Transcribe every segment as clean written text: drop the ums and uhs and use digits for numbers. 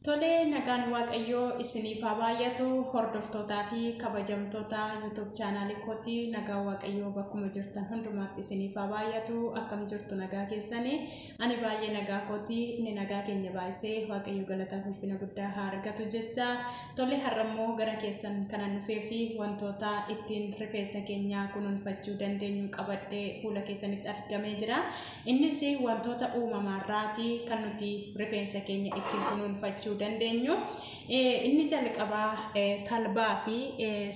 Tolee, nagaan Waaqayyoo isiniif haa baay'atu. Hordoftootaa fi kabajamtoota YouTube chaanaalii kootii, nagaan Waaqayyoo bakkuma jirtan hundumaatti isiniif haa baay'atu. Akkam jirtu? Nagaa keessanii? Ani baay'ee nagaa kootii. Inni nagaa keenya baay'isee Waaqayyo galataaf ulfina guddaa haa argatu jecha. Tole, har'ammoo gara keessan kanan dhufee fi wantoota ittiin rifeensa keenya kunuunfachuu dandeenyu qabadhee fuula keessanitti argamee jira. Innis wantoota uumamaarraati kan nuti rifeensa keenya ittiin kunuunfachuu dandeenyu. Inni jalqabaa talbaa fi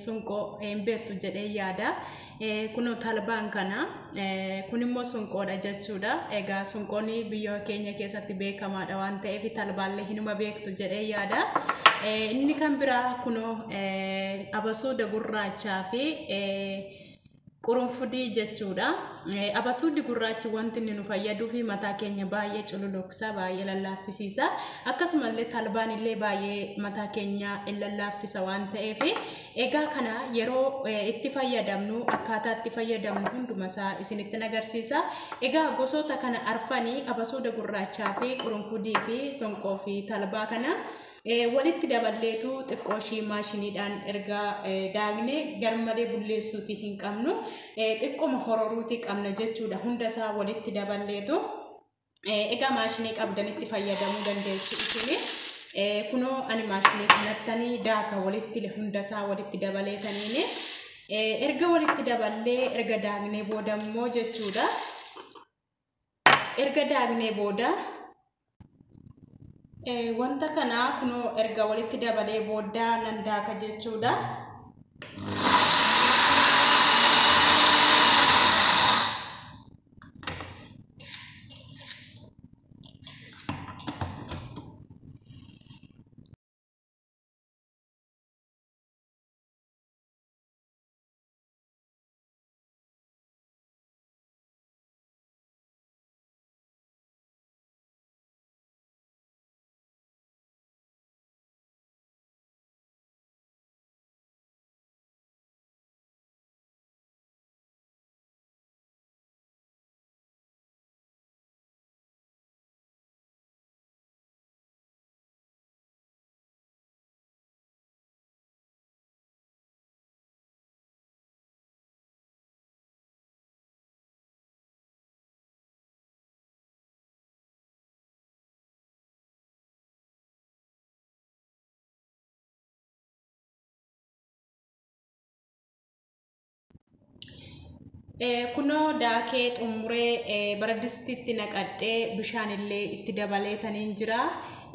sunqoo hin beektu jedhee yaada. Kunoo talbaan kana, kun immoo sunqoodha jechuudha. Egaa sunqoon biyya keenya keessatti beekamaadha waan ta'eef talbaallee hinuma beektu jedhee yaada. Inni kan biraa kunoo abasuuda gurraachaa fi qurunfudii jechuudha. Abasuuddi gurraachi wanti inni nu fayyaduu fi mataa keenya baay'ee cululuqsa, baay'ee lallaaffisiisa. Akkasumallee talbaan illee baay'ee mataa keenya in lallaaffisa waan ta'eef, egaa kana yeroo itti fayyadamnu, akkaataa itti fayyadamnu hundumasaa isinitti agarsiisa. Egaa gosoota kana arfanii, abasuuda gurraachaa fi qurunfudii fi sonqoo fi talbaa kana walitti daballeetu xiqqoo ishii maashiniidhaan erga daakne, garmalee bulleessuuti hin qabnu. Xiqqoma hororuuti qabna jechuudha. Hunda isaa walitti daballeetu, egaa maashinii qabdanitti fayyadamuu dandeessu isini. Kunoo ani maashinii kanattanii daaka walitti, hunda isaa walitti dabaleetaniini. Erga walitti daballee, erga daaknee booda immoo jechuudha. Erga daaknee booda wanta kana kunoo erga walitti dabalee booda nan daaka jechuudha. Kunoo daakee xumuree baradistitti naqadhee bishaan illee itti dabaleetaniin jira.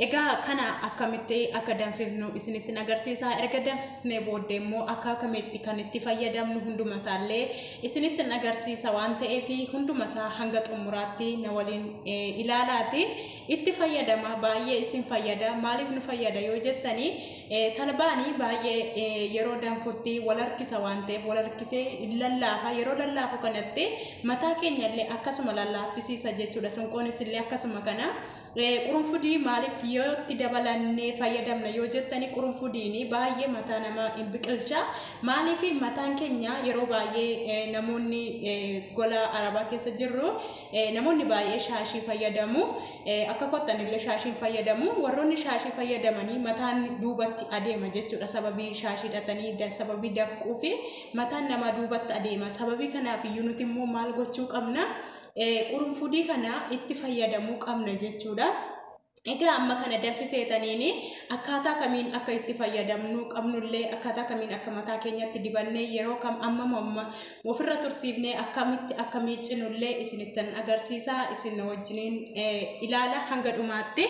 Egaa kana akkamitti akka danfifnu isinitti agarsiisa. Erga danfisnee booddee immoo akka akkamitti kan itti fayyadamnu hunduma isaallee isinitti agarsiisa waan ta'eef, hunduma isaa hanga xumuraatti na waliin ilaalaati. Itti fayyadama, baay'ee isin fayyada. Maaliif nu fayyada yoo jettanii, talbaanii baay'ee yeroo danfutti wal harkisa waan ta'eef, wal harkisee lallaafa. Yeroo lallaafu kanatti mataa keenya illee akkasuma lallaaffisiisa jechuudha. Sonqoonis illee akkasuma kana. Qurunfudii maaliif yoo itti dabalannee fayyadamna yoo jettanii, qurunfudiin baay'ee mataa namaa hin biqilcha. Maaliif? Mataan keenya yeroo baay'ee, namoonni gola arabaa keessa jirru, namoonni baay'ee shaashii fayyadamu. Akka kottan illee shaashiin fayyadamu. Warroonni shaashii fayyadamanii mataan duubatti adeema jechuudha. Sababii shaashii hidhatanii, sababii dafquu fi mataan namaa duubatti adeema. Sababii kanaaf iyyuu nuti immoo maal gochuu qabna? Qurunfudii kana itti fayyadamuu qabna jechuudha. Egaa amma kana danfiseetaniin akkaataa kamiin akka itti fayyadamnu qabnullee, akkaataa kamiin akka mataa keenyatti dibannee, yeroo kam amma amma ofirra tursiifnee akkamitti akka miiccinullee isinittan agarsiisa. Isin wajjiniin ilaala hanga dhumaatti.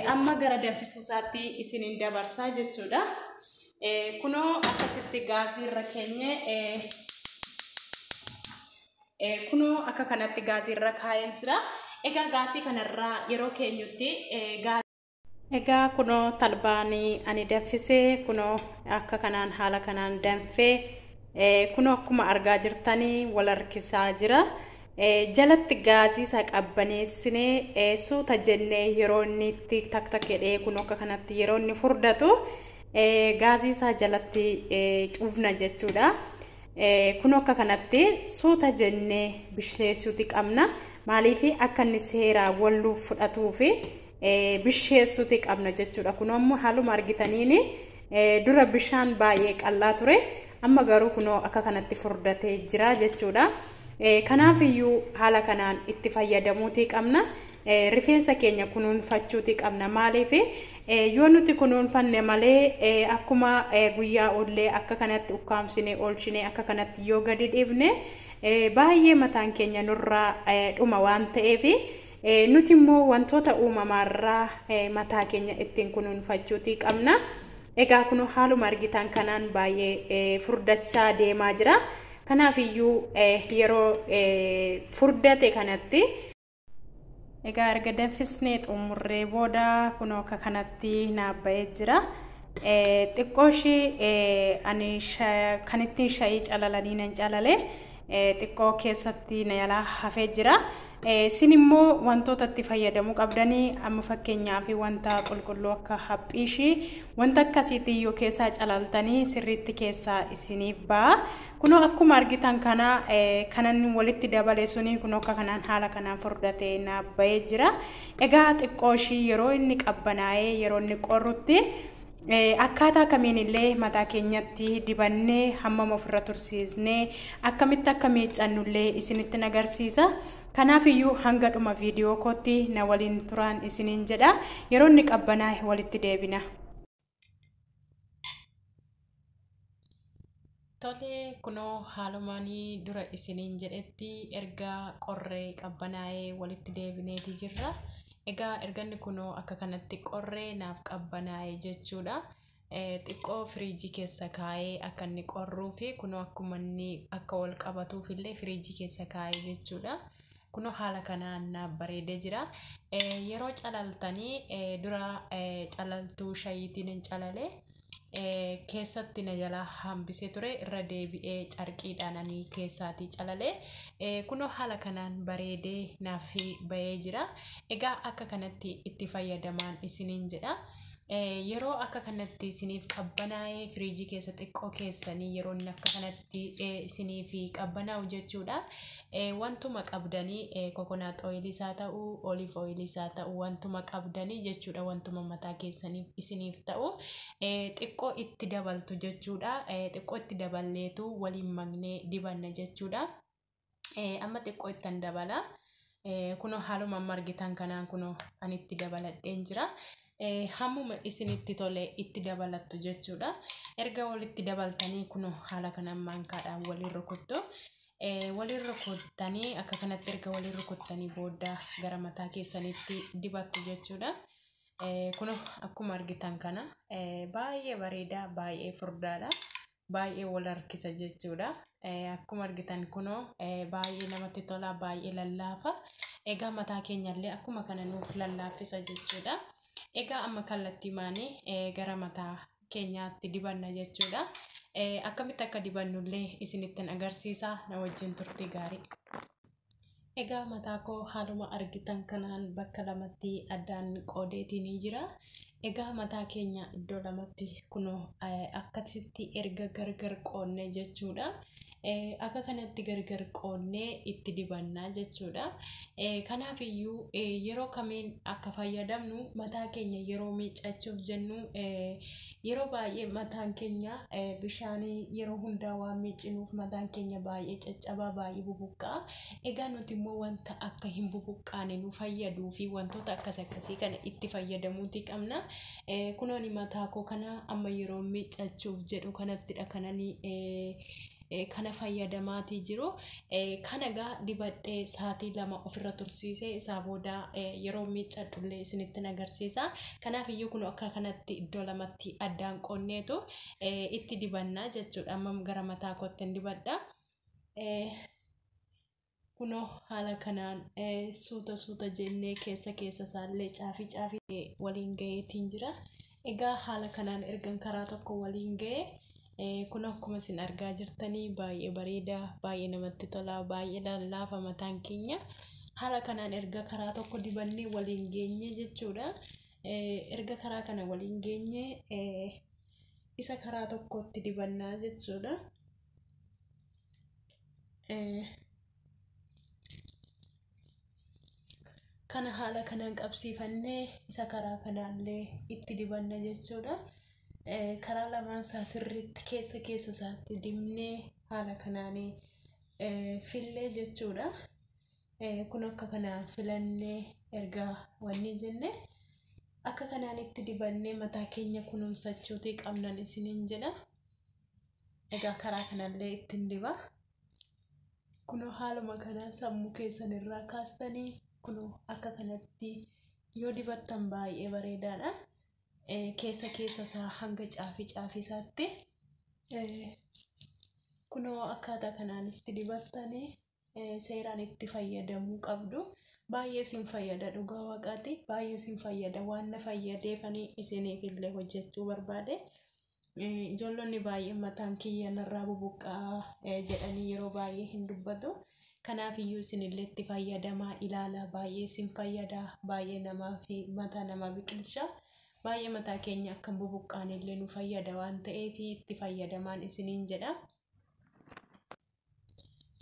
Amma gara danfisuusaatti isinin dabarsaa jechuudha. Kunoo akkasitti gaazii irra keenye, kunoo akka kanatti gaazii irra kaa'een jira. Egaa gaasii kanarraa yeroo keenyutti, egaa kunoo talbaanii ani danfisee kunoo akka kanaan haala kanaan danfee, kunoo akkuma argaa jirtanii wal harkisaa jira. Jalatti gaazii isaa qabbaneessinee suuta jennee yeroo inni itti tak tak jedhee, kunoo akka kanatti yeroo inni furdatu gaazii isaa jalatti cuufna jechuudha. Kunoo akka kanatti suuta jennee bisheessuuti qabna. Maaliif? Akka inni seeraa walluuf fudhatuufi. Bisheessuuti qabna jechuudha. Kunoo ammoo haaluma argitaniin dura bishaan baay'ee qal'aa ture. Amma garuu kunoo akka kanatti furdatee jira jechuudha. Kanaaf iyyuu haala kanaan itti fayyadamuutii qabna. Rifeensa keenya kunuunfachuutii qabna. Maaliif yoo nuti kunuunfanne malee akkuma guyyaa oollee akka kanatti ukkaamsine oolchine akka kanatti yoo gadi dhiifne baay'ee mataan keenya nurraa dhuma waan ta'eef nuti immoo wantoota uumamaarraa mataa keenya ittiin kunuunfachuutii qabna. Egaa kun haaluma argitan kanaan baay'ee furdachaa deemaa jira. Kanaaf iyyuu yeroo furdate kanatti egaa erga danfisnee xumurree booda kunoo akka kanatti naabba'ee jira. Xiqqoo ishee ani kan ittiin shayii calalanii nan calale xiqqoo keessatti na jalaa hafee jira. Isin immoo wantoota itti fayyadamuu qabdanii amma fakkeenyaaf wanta qulqulluu akka haphiishii wanta akkasiitti iyyuu keessaa calaltanii sirriitti keessaa isiniif ba'a. Kunoo akkuma argitan kana kanan walitti dabale suni kunoo akka kanaan haala kanaan furdatee naaf bahee jira. Egaa xiqqoo ishii yeroo inni qabbanaa'ee yeroo inni qorrutti akkaataa kamiin illee mataa keenyatti dibannee hammam ofirra tursiisnee akkamitti akka miiccannullee isinitti agarsiisa. Kanaaf iyyuu hanga dhuma viidiyoo kootti na waliin turaan isiniin jedha. Yeroo inni qabbanaa'e walitti deebina. Tole kunoo haalumaanii dura isiniin jedhetti erga qorree qabbanaa'ee walitti deebineeti jirra. Egaa erganni kunoo akka kanatti qorree naaf qabbanaa'e jechuudha. Xiqqoo firiijii keessa kaa'ee akka inni qorruu fi kunoo akkuma inni akka wal qabatuuf illee firiijii keessa kaa'ee jechuudha. Kunoo haala kanaan naaf bareedee jira. Yeroo calaltanii dura calaltuu shayiitiin hin calale keessatti na jalaa hambisee ture irra deebi'ee carqiidhaan ani keessaatii calale. Kunoo haala kanaan bareedee naaf bahee jira. Egaa akka kanatti itti fayyadamaan isiniin jedha. Yeroo akka kanatti isiniif qabbanaa'ee firiijii keessa xiqqoo keessanii yeroo inni akka kanatti isiniif qabbanaa'u jechuudha. Wantuma qabdanii kokonaat ooyiliis haa ta'u, oliif ooyiliis haa ta'u, wantuma qabdanii jechuudha. Wantuma mataa keessaniif isiniif ta'u xiqqoo itti dabaltu jechuudha. Xiqqoo itti daballeetu waliin maknee dibanna jechuudha. Amma xiqqoo ittan dabala. Kunoo haaluma amma argitan kanaan kunoo ani itti dabaladheen jira. Hammuma isinitti tole itti dabalattu jechuudha. Erga walitti dabaltanii kunoo haala kanaan maankaadhaan waliin rukuttu. Waliin rukuttanii akka kanatti erga waliin rukuttanii booda gara mataa keessanitti dibattu jechuudha. Kunoo akkuma argitan kana baay'ee bareedaa, baay'ee furdaadha. Baay'ee wal harkisa jechuudha. Akkuma argitan kunoo baay'ee namatti tola, baay'ee lallaafa. Egaa mataa keenyallee akkuma kana nuuf lallaaffisa jechuudha. Egaa amma kallattii maanii gara mataa keenyaatti dibanna jechuudha. Akkamitti akka dibannullee isinittin agarsiisa. Na wajjin turtii gaarii. Egaa mataa koo haaluma argitan kanaan bakka lamatti addaan qoodeetiin jira. Egaa mataa keenya iddoo lamatti kunoo akkasitti erga gargar qoodne jechuudha. Akka kanatti gargar qoodnee itti dibannaa jechuudha. Kanaaf iyyuu yeroo kamiin akka fayyadamnu mataa keenya yeroo miiccachuuf jennu yeroo baay'ee mataan keenya bishaanii yeroo hundaa waan miiccinuuf mataan keenya baay'ee caccabaa, baay'ee bubuqqa'a. Egaa nuti immoo wanta akka hin bubuqqaane nu fayyaduu fi wantoota akkas akkasii kana itti fayyadamuuti qabna. Kunooni mataa koo kana amma yeroo miiccachuuf jedhu kanattidha kananii kana fayyadamaatii jiru. Kana egaa dibadhee sa'aatii 2 ofirra tursiisee isaa booda yeroo miiccadhullee isinittin agarsiisa. Kanaaf iyyuu kun akka kanatti iddoo lamatti addaan qoonneetu itti dibannaa jechuudha. Amma gara mataa kootti dibadha. Kunoo haala kanaan suuta suuta jennee keessa keessa isaallee caafii caafii waliin gaheetiin jira. Egaa haala kanaan ergan karaa tokko waliin gahee kun akkuma isin argaa jirtanii baay'ee bareedaa, baay'ee namatti tola, baay'ee lallaafa mataan keenya. Haala kanaan erga karaa tokko dibannee waliin geenye jechuudha. Erga karaa kana waliin geenye isa karaa tokkotti dibannaa jechuudha. Kana haala kanaan qabsiifannee isa karaa kanaallee itti dibanna jechuudha. Karaa lamaan isaa sirriitti keessa keessa isaatti dibnee haala kanaan fillee jechuudha. Kun akka kanaan filannee erga wanni jenne akka kanaan itti dibannee mataa keenya kunuunsachuutii qabnan isiniin jedha. Egaa karaa kanallee ittiin diba. Kunoo haaluma kanaan sammuu keessan irraa kaastanii kunoo akka kanatti yoo dibattan baay'ee bareedaadha. Keessa keessa isaa hanga caafii caafii isaatti kunoo akkaataa kanaan itti dibattanii seeraan itti fayyadamuu qabdu. Baay'ee isin fayyada, dhugaa waaqaati. Baay'ee isin fayyada, waan na fayyadeefanii isiniif illee hojjechuu barbaade. Ijoollonni baay'een mataan kiyya narraa bubuqqaa jedhanii yeroo baay'ee hin dubbatu. Kanaaf iyyuu isinillee itti fayyadamaa ilaalaa, baay'ee isin fayyada, baay'ee namaa fi mataa namaa biqilcha. Baay'ee mataa keenya akka hin bubuqqaan illee nu fayyada waan ta'eef itti fayyadamaan isiniin jedha.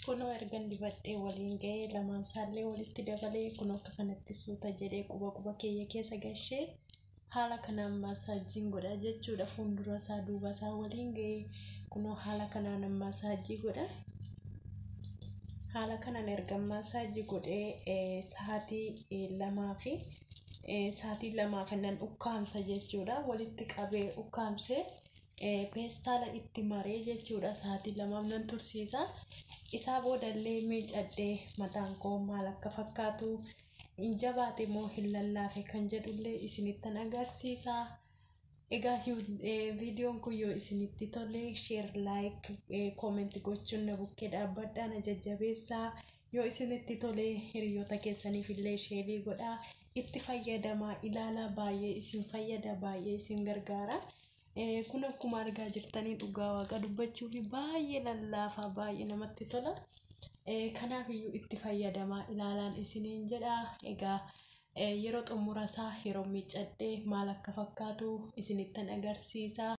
Kunoo ergan dibadhee waliin ga'ee lamaan isaallee walitti dabalee kunoo akka kanatti suuta jedhee quba quba keeyya keessa gashee haala kanaan maasaajiin godha jechuudha. Fuuldura isaa duuba isaa waliin ga'ee kunoo haala kanaan maasaajii godha. Haala kanaan erga maasaajii godhee sa'aatii 2 nan ukkaamsa jechuudha. Walitti qabee ukkaamsee peestaala itti maree jechuudha. Sa'aatii 2f nan tursiisa. Isaa boodallee miicadhee mataan koo maal akka fakkaatu, hin jabaate moo hin lallaafe kan jedhullee isinittan agarsiisa. Egaa viidiyoon kun yoo isinitti tole, share, like, comment gochuun na bukkee dhaabbadhaa, na jajjabeessaa. Yoo isinitti tole hiriyoota keessaniif illee share godhaa. Itti fayyadamaa ilaalaa, baay'ee isin fayyada, baay'ee isin gargaara. Kun akkuma argaa jirtanii dhugaa waaqa dubbachuu fi baay'ee lallaafaa, baay'ee namatti tola. Kanaaf iyyuu itti fayyadamaa ilaalaan isiniin jedha. Egaa yeroo xumura isaa yeroo miiccadhee maal akka fakkaatu isinittan agarsiisa.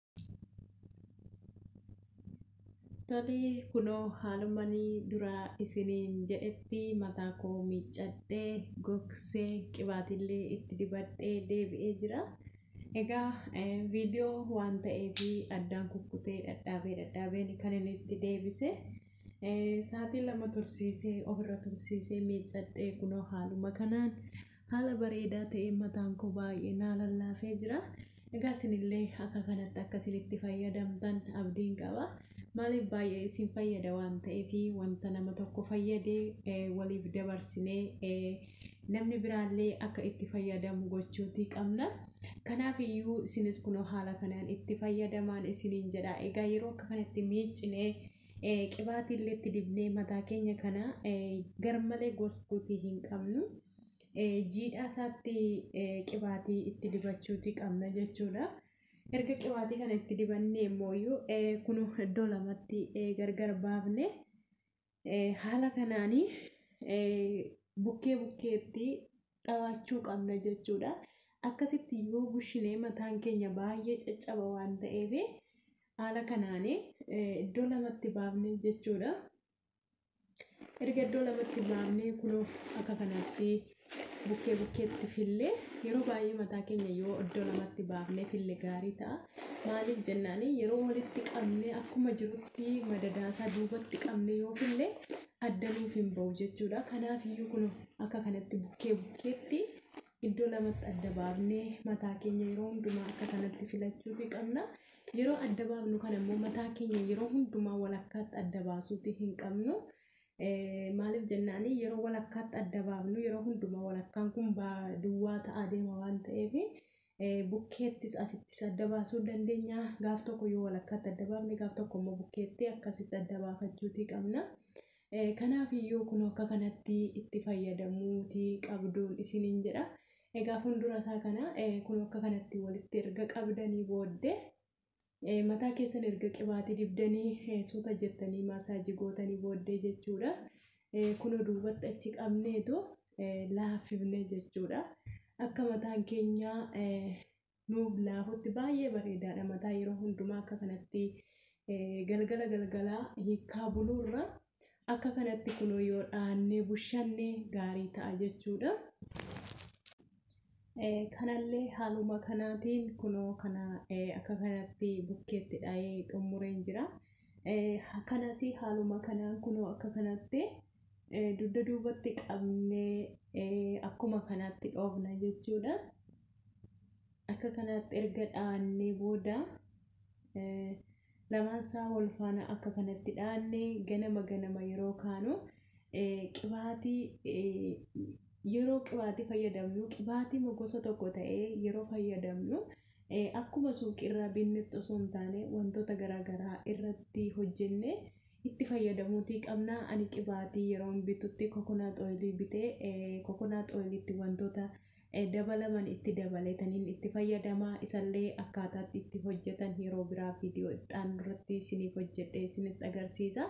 Tole, kunoo haalumanii dura isiniin jedhetti mataa koo miiccadhee, gogsee, qibaatillee itti dibadhee deebi'ee jira. Egaa viidiyoo waan ta'eef addaan kukkutee dhadhaabee dhadhaabeen kan inni itti deebise. Sa'aatii 2 tursiisee, ofirra tursiisee, miiccadhee kunoo haaluma kanaan haala bareedaa ta'een mataan koo baay'ee naa lallaafee jira. Egaa isinillee akka kanatti akka isinitti fayyadamtan abdiin qaba. Maaliif, baay'ee isin fayyada waan ta'eef, wanta nama tokko fayyadee waliif dabarsinee namni biraallee akka itti fayyadamu gochuutii qabna. Kanaaf iyyuu isinis kunoo haala kanaan itti fayyadamaan isiniin jedha. Egaa yeroo akka kanatti miiccinee qibaatii itti dibnee mataa keenya kana garmalee gosguutii hin qabnu. Jiidhaa isaatti qibaatii itti dibachuutii qabna jechuudha. Erga qibaatii kana itti dibannee immoo kun iddoo lamatti gargar baafne haala kanaanii bukkee bukkeetti dhawaachuu qabna jechuudha. Akkasitti yoo bushinee mataan keenya baay'ee caccaba waan ta'eef haala kanaanii iddoo lamatti baafne jechuudha. Erga iddoo lamatti baafnee kunoo akka kanatti bukkee bukkeetti fillee, yeroo baay'ee mataa keenya yoo iddoo lamatti baafnee fille gaarii ta'a. Maaliif jennaan, yeroo walitti qabnee akkuma jirutti madadaasaa duubatti qabnee yoo fille adda nuuf hin bahu jechuudha. Kanaaf iyyuu kun akka kanatti bukkee bukkeetti iddoo lamatti adda baafnee mataa keenya yeroo hundumaa akka kanatti filachuuti qabna. Yeroo adda baafnu kana immoo mataa keenya yeroo hundumaa walakkaatti adda baasuuti hin qabnu. Maaliif jennaan, yeroo walakkaatti adda baafnu yeroo hundumaa walakkaan kun duwwaa ta'aa deema waan ta'eef bukkeettis asittis adda baasuu dandeenya. Gaaf tokko yoo walakkaatti adda baafne, gaaf tokko immoo bukkeetti akkasitti adda baafachuuti qabna. Kanaaf iyyuu kun akka kanatti itti fayyadamuuti qabduun isiniin jedha. Egaa fuuldura isaa kana kun akka kanatti walitti erga qabdanii booddee, mataa keessan erga qibaatii dibdanii suuta jettanii maasaajii gootanii booddee jechuudha. Kun duubatti achi qabneetu laaffifne jechuudha. Akka mataan keenya nuuf laafutti baay'ee bareedaadha. Mataa yeroo hundumaa akka kanatti galgala galgalaa hiikaa buluurra Akka kanatti kunoo yoo dhaannee bushanne gaarii ta'a jechuudha. Kanallee haaluma kanaatiin kunoo kana akka kanatti bukkeetti dhahee xumureen jira. Kanas haaluma kanaan kunoo akka kanatti dugda duubatti qabnee akkuma kanatti dhoofna jechuudha. Akka kanatti erga dhaannee booda lamaan isaa wal faana akka kanatti dhaannee ganama ganama yeroo kaanu qibaatii yeroo qibaatii fayyadamnu, qibaatii gosa tokko ta'ee yeroo fayyadamnu akkuma suuqirraa binnetti osoo hin taane wantoota garaagaraa irratti hojjennee itti fayyadamuutii qabna. Ani qibaatii yeroon bitutti coconut oilii bitee coconut oiliitti wantoota dabalaman itti dabalataniin itti fayyadama. Isallee akkaataatti itti hojjetan yeroo biraa viidiyoo itti aanu irratti isiniif hojjedhee isinitti agarsiisa.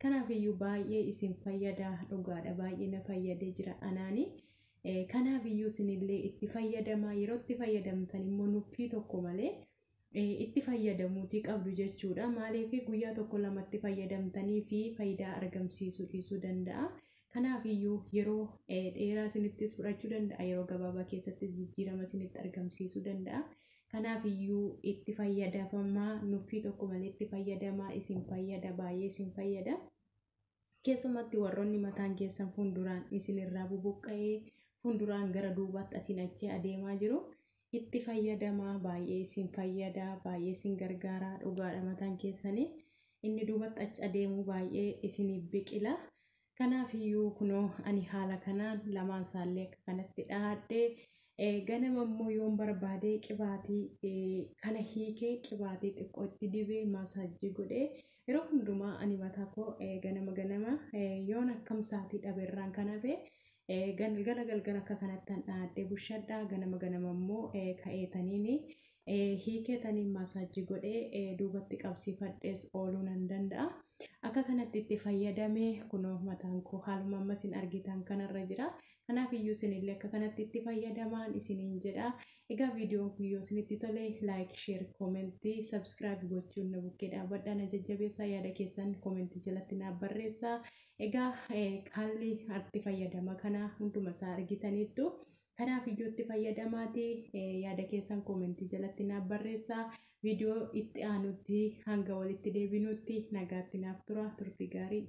Kanaafiyyuu baay'ee isin fayyada, dhugaadha, baay'ee na fayyadee jira anaani. Kanaafiyyuu isinillee itti fayyadama. Yeroo itti fayyadamtan immoo nuffii tokko malee itti fayyadamuutii qabdu jechuudha. Maaliif guyyaa tokko lamatti fayyadamtanii fi faayidaa argamsiisuu dhiisuu danda'a. Kanaafiyyuu yeroo dheeraa isinittis fudhachuu danda'a. Yeroo gabaabaa keessatti jijjiirama isinitti argamsiisuu danda'a. Kanaafiyyuu itti fayyadamaa, nuffii tokko malee itti fayyadamaa, isin fayyada, baay'ee isin fayyada. Keessumatti warroonni mataan keessan fuulduraan isinirraa bubuqqa'ee fuulduraan gara duubaatti asiin achi adeemaa jiru itti fayyadamaa, baay'ee isin fayyada, baay'ee isin gargaara, dhugaadha. Mataan keessanii inni duubatti achi adeemu baay'ee isiniif biqila. Kanaafiyyuu kunoo ani haala kanaan lamaan isaallee akka kanatti dhahadhee ganama immoo yoon barbaade qibaatii kana hiikee qibaatii xiqqoo itti dibee maasaajii godhee yeroo hundumaa ani mataa koo ganama ganama yoon akkam sa'aatii dhabeerraan kan hafe galgala galgala akka kanatti dhahadhee bushadha. Ganama ganama immoo ka'eetaniin hiikeetaniin maasaajii godhee duubatti qabsiifadhees ooluu nan danda'a. Akka kanatti itti fayyadamee kunoo mataan koo haaluma amma isin argitan kanarra jira. Kanaafiyyuu isinillee akka kanatti itti fayyadamaan isiniin jedha. Egaa viidiyoon kun yoo isinitti tole like, share, commentii, subscribe gochuun na bukkee dhaabbadhaa, na jajjabeessaa, yaada keessan commentii jalatti naaf barreessaa. Egaa haalli itti fayyadama kana hunduma isaa argitaniittu. Kanaafiyyuu itti fayyadamaatii yaada keessan commentii jalatti naaf barreessaa. Viidiyoo itti aanutti hanga walitti deebinutti nagaatti naaf tura. Turtii gaarii.